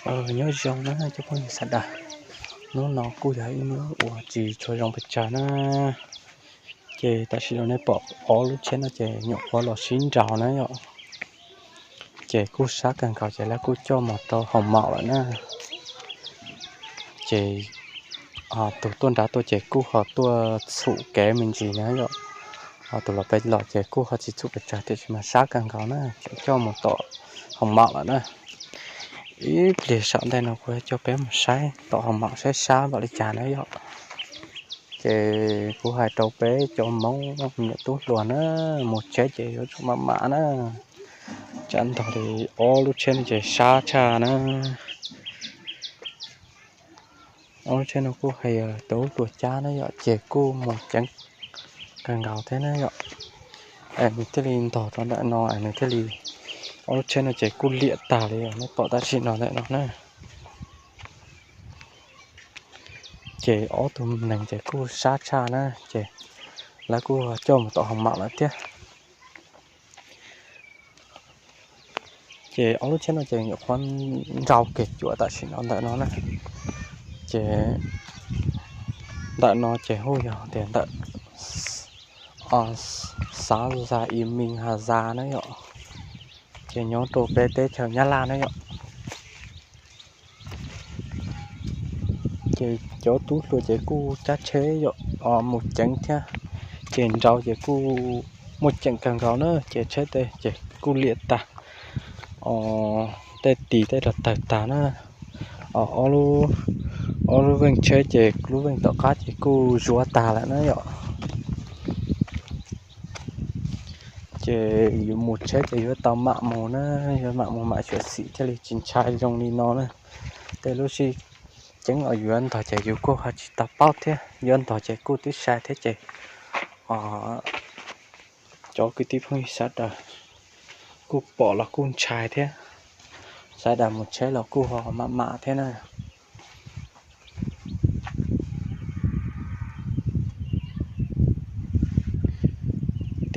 Nyob zoo na cov phooj ywg sawv daws, hnub no kuj yog ib hnub uas tsis tshua zoo pes tsawg na. Ces tam sim no nej pom ob lub tsheb no ces nyuam qhuav los sib nraus na yom. Ces kuj sab kawg nkaus ces lawv kuj coj mus rau hoo maum lawm na. Ces tus tuaj nrad tuaj ces kuj ho tuaj txhum kev me ntsis na yom. Ho tus los pem los ces kuj ho tsis txhum pes tsawg tiam sis mas sab kawg nkaus na, tseem coj mus tom hoo maum lawm na. Ib pliag saum ntej no kuv coj peb mus saib tom hoo maum saib sab npaum li cas na yom. Ces kuv hais rau peb cov Hmoob me nyuam tub hluas na, mus tsheb ces yuav tsum maj mam na. Tsam ntog li ob lub tsheb no ces sab tshaj na. Ob lub tsheb no kuj hais tias tub hluas cab na yom, ces kuj mus ceev kawg nkaus thiab na yom. Es nws thiaj li ntog rau ntawm no es nws thiaj li, ob lub tsheb no ces kuj liam tag li os, nej pom tam sim no ntawm no na. Ces ob tug neeg ces kuj sab tshaj na, ces lawv kuj coj mus tom hoo maum lawm thiab. Ces ob lub tsheb no ces nyuam qhuav nrau kiag cuam tam sim no ntawm no na. Ces ntawm no ces hu yog tias ntawm xav zas i ming has zas na yom, ces nyob rau peb teb chaws Nyab Laj na yom. Ces cov tub hluas ces kuj cab tsheb yom, mus ceev thiab, ces nrau ces kuj muaj ceem kawg nkaus na, ces tsheb tej ces kuj liam tag, tej tis tej los tawg tag na. Ob lub veej tsheb ces lub veej tom qab ces kuj zuav tag lawm na yom. Ces yuav mus tsheb ces yuav tau mam mus na, yuav mam mus mam xyuam xim thiaj li tsis ntshai zoo li no na. Tej lub sij ceeb los yuav ntog ces yus kuj ho tsis tau paub thiab, yuav ntog ces kuj twb sai thiab ces cov kwv tij phooj ywg sawv daws kuj pom los kuj ntshai thiab, sawv daws mus tsheb los kuj ho mam mam thiab na.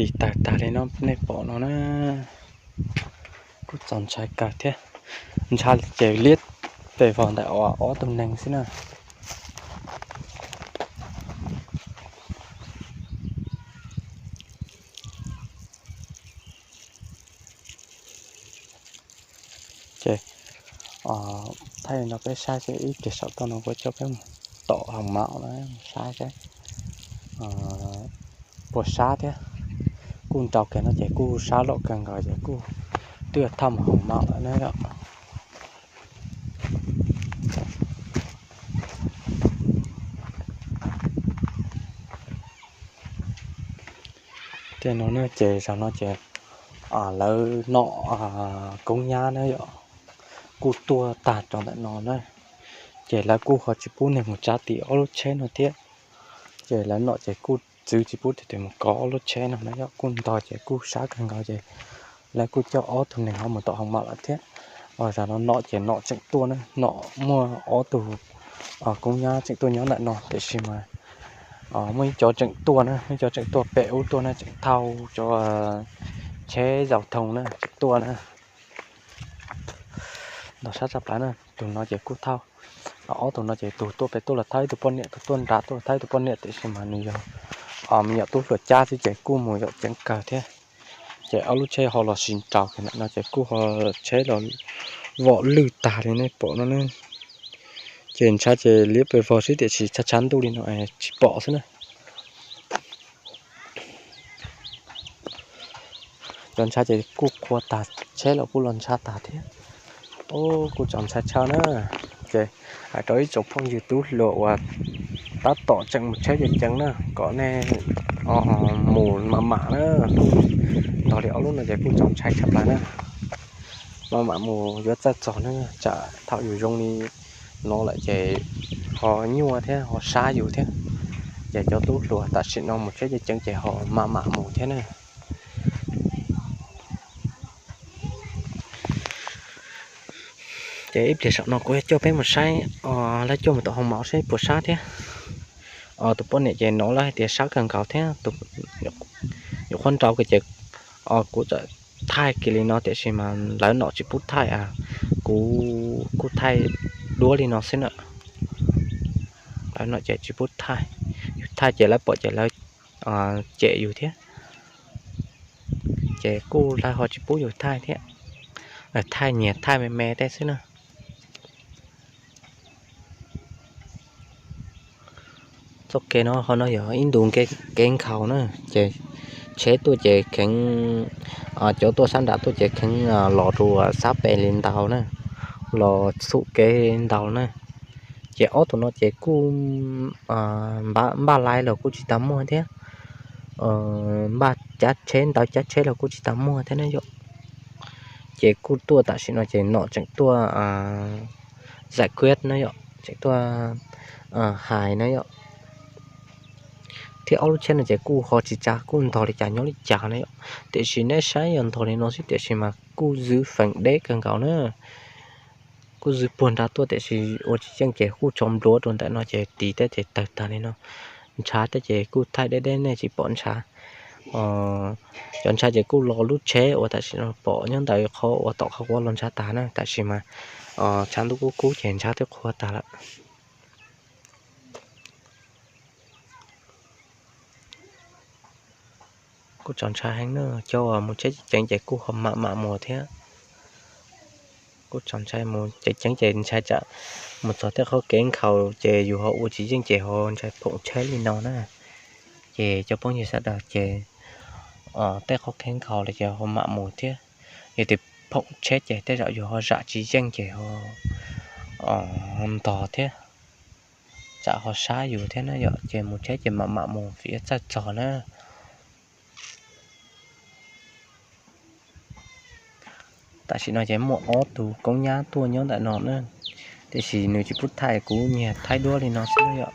Tis tawg tag li no nej pom no na, kuj txaus ntshai kawg thiab. Ntshai ces liab pes vog ntawm ob tug neeg xwb na. Ces thaij no peb saib seb ib pliag saum toj no kuv coj peb mus tom hoo maum na, saib seb puas sab thiab. Kuj nrau kiag no ces kuj sab loj kawg nkaus ces kuj twb thauj mus hoo maum lawm na yom. Tej no na ces zaum no ces lawv nom koob nyab na yom, kuj tuaj tag rau ntawm no na. Ces lawv kuj ho tsis pub neeg mus tsav tim ob lub tsheb no thiab. Ces lawv nom ces kuj txwv tsis pub tus twg mus kov ob lub tsheb no na yom, kuj ntog ces kuj sab kawg nkaus ces lawv kuj coj ob tug neeg ho mus tom hoo maum lawm thiab. Zaum no nom ces nom tseem tuaj na, nom muaj ob tug koob nyab tseem tuaj nyob ntawm no tiam sis mas muaj ib cov tseem tuaj na, muaj ib cov tseem tuaj pem ub tuaj na, tseem thauj cov tsheb zaus thoos na tseem tuaj na. Ntog sab tshaj plaws na, tus no ces kuj thauj, ob tug no ces tus tuaj pem tuaj los thauj ib tug poj niam, tus tuaj nrad tuaj los thauj ib tug poj niam tiam sis mas nws yog me nyuam tub hluas cab xwb ces kuj mus yam ceev kawg thiab. Ces ob lub tsheb ho los sib nraus kiag ntawm no ces kuj ho tsheb los vom lwj tag li nej pom no na. Ces ntshav ces liab pes vog xwb tiam sis tshav tshav ntuj li no tsis pom xwb na. Cov ntshav ces kuj qhua tag, tsheb los kuj los ntshav tag thiab. Kuj txaus ntshai tshaj na. Ces hais rau ib tsoom phooj ywg tub hluas uas tab tom tseem mus tsheb ceev ceev na, kom nej mus mam mam na. Ntog li ob lub no ces kuj txaus ntshai tshaj plaws na. Mam mam mus yuav txawj txog na, tsam thaum yus zoo li no lawm ces ho nyuaj thiab ho sab yus thiab. Ces cov tub hluas tam sim no mus tsheb ceev ceev ces ho mam mam mus thiab na. Ces ib pliag saum no kuv coj peb mus saib, lawv coj mus tom hoo maum saib puas sab thiab. Tus poj niam ces no lawv hais tias sab kawg nkaus thiab, nyuam qhuav nrau kiag ces kuv txawm thaij kiag li no tiam sis mas lawv nom tsis pub thaij, kuv Kuv kuj thaij duab li no xwb na. Lawv no ces tsis pub thaij, yus thaij ces lawv pom ces lawv cem yus thiab. Ces kuj lawv ho tsis pub yus thaij thiab, thaij nyias thaij me me tej xwb na. Txoj kev no ho no yog ib ntu kev nkhaus na, ces tsheb tuaj ces kheev, cov tuaj sab nram tuaj ces kheev los rau sab pem li ntau na, los txhum kev ntau na. Ces ob tug no ces kuj npaj laib los kuj tsis tau muaj thiab, npaj cab tsheb ntawd cab tsheb los kuj tsis tau muaj thiab na yom. Ces kuj tuaj tam sim no ces nom tseem tuaj zais kuiab na yom, tseem tuaj hais na yom. Thiab ob lub tsheb no ces kuj ho tsis tsa kuj ntog li cas nyob li cas na yom. Tiam sis neb saib yog ntog li no xwb tiam sis mas kuj zwv feem deb kawg nkaus na. Kuj zwv puag nrad tuaj tiam sis ua tsis yeej ces kuj tso npluav rau ntawm no ces tis tej ces tawg tag li no. Ntshav tej ces kuj thaij deb deb nej tsis pom ntshav. Cov ntshav ces kuj los lub tsheb uas tam sim no pom nyob ntawm qhov uas tom qhov quav los ntshav tag na, tam sim mas tshav ntuj kub kub ces ntshav twb qhua tag lawm. Kuj txaus ntshai heev na, cov uas mus tsheb ceev ces kuj ho mam mam mus thiab. Kuj txaus ntshai mus ceev ceev ces ntshai tsam mus txog tej qhov kev nkhaus ces yus ho ua tsis yeej ces ho ntshai phoom tsheb li no na. Ces cov phooj ywg sawv daws ces tej qhov kev nkhaus los ces ho mam mus thiab. Yog tias phoom tsheb ces tej zaum yus ho zam tsis yeej ces ho ntog thiab. Tsam ho sab yus thiab na yom, ces mus tsheb ces mam mam mus vim yuav txawj txog na. Tam sim no ces muaj ob tug koob nyab tuaj nyob ntawm no na, tiam sis nws tsis pub thaij, kuv nyiag thaij duab li no xwb yom.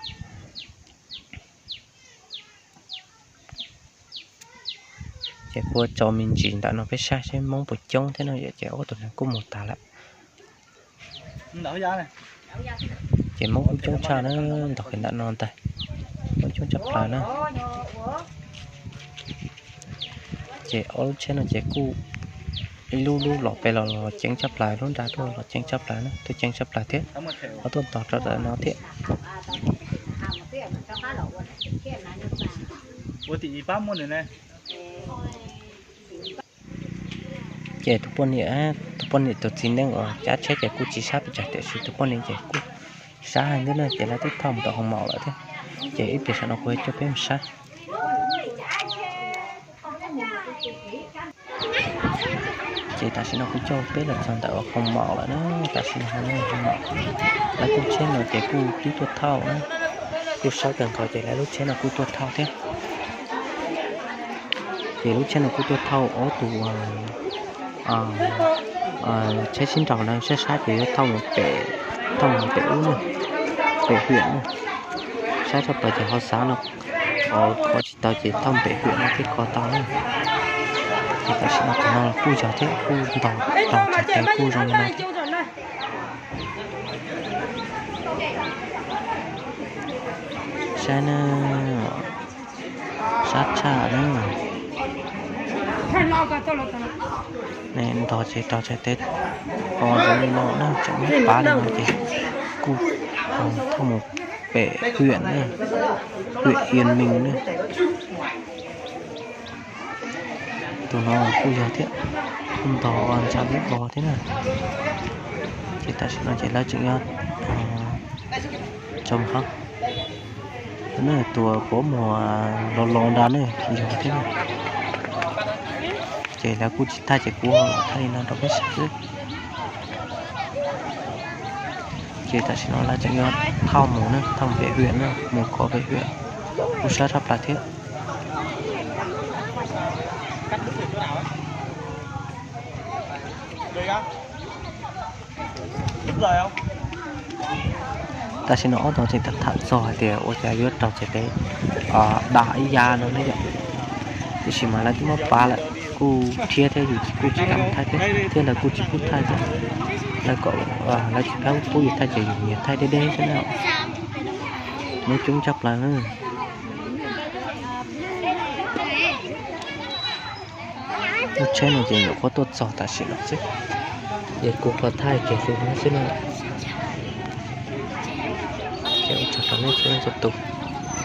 Ces kuv tso me ntsis ntawm no peb saib seb Hmoob puas coob thiab no yom, ces ob tug no kuj mus tas lawm. Ces Hmoob kuj coob tshaj na, ntog kiag ntawm no ntag, Hmoob coob tshaj plaws na. Ces ob lub tsheb no ces kuj ib lub lub los pem los los ceev tshaj plaws, lub nrad tuaj los ceev tshaj plaws na, tuaj ceev tshaj plaws thiab, ho tuaj ntog rau ntawm no thiab. Ces tus poj niam, tus poj niam tus txiv neej uas cav tsheb ces kuj tsis sab pes tsawg tiam sis tus poj niam ces kuj sab heev thiab na, ces lawv twb thauj mus tom hoo maum lawm thiab. Ces ib pliag saum no kuv coj peb mus saib. Ces tam sim no kuv coj peb los txog ntawm hoo maum lawm na, tam sim no hoo maum, lawv kuj tsheb no ces kuj twb tuaj thauj na, kuj sab kawg nkaus ces lawv lub tsheb no kuj tuaj thauj thiab. Ces lub tsheb no kuj tuaj thauj ob tug tsheb sib nraus na, sab sab ces yuav thauj mus pem, thauj mus pem ub na, pem hiam na. Sab tshaj plaws ces ho xav no, qhov tsis tau ces thauj pem hiam no thiaj kho tau na. Ces tam sim no qhov no kuj yog thiab, kuj ntog tau txog ces kuj zoo li no thiab. Saib na, sab tshaj na. Ntog ces rau txhais tes o zoo li no na, tseem muab pav li no ces kuj thauj mus pem hiam na, hiam Ias Mees na. Tus no kuj yog thiab, kuj ntog ntshav dub vog thiab na. Ces tam sim no ces lawv tseem yuav tso mus hab. Tus puav muag los los nrad ne, yog thiab na. Ces lawv kuj tsis thaij ces kuv los thaij li no rau peb saib xwb. Ces tam sim no lawv tseem yuav thauj mus na, thauj mus pem hiam na, mus kho pem hiam, kuj sab tshaj plaws thiab. Tam sim no ob tog tseem tham txog hais tias ua cas yuav raug txhais tes dam ib yav no na yom. Tiam sis mas lawv twb muab pav lawm, kuj rhiab thiab yus kuj tsis kam thaij thiab, thiab lawv kuj tsis pub thaij thiab. Lawv kom, lawv tsis pub yus thaij ces yus nyiag thaij deb deb xwb na. Hmoob coob tshaj plaws na. Lub tsheb no ces nyuam qhuav tuaj txog tam sim no xwb. Ces kuv qhov thaij kiag xwb no xwb na. Ces ua tsaug rau nej txhua leej txhua tus.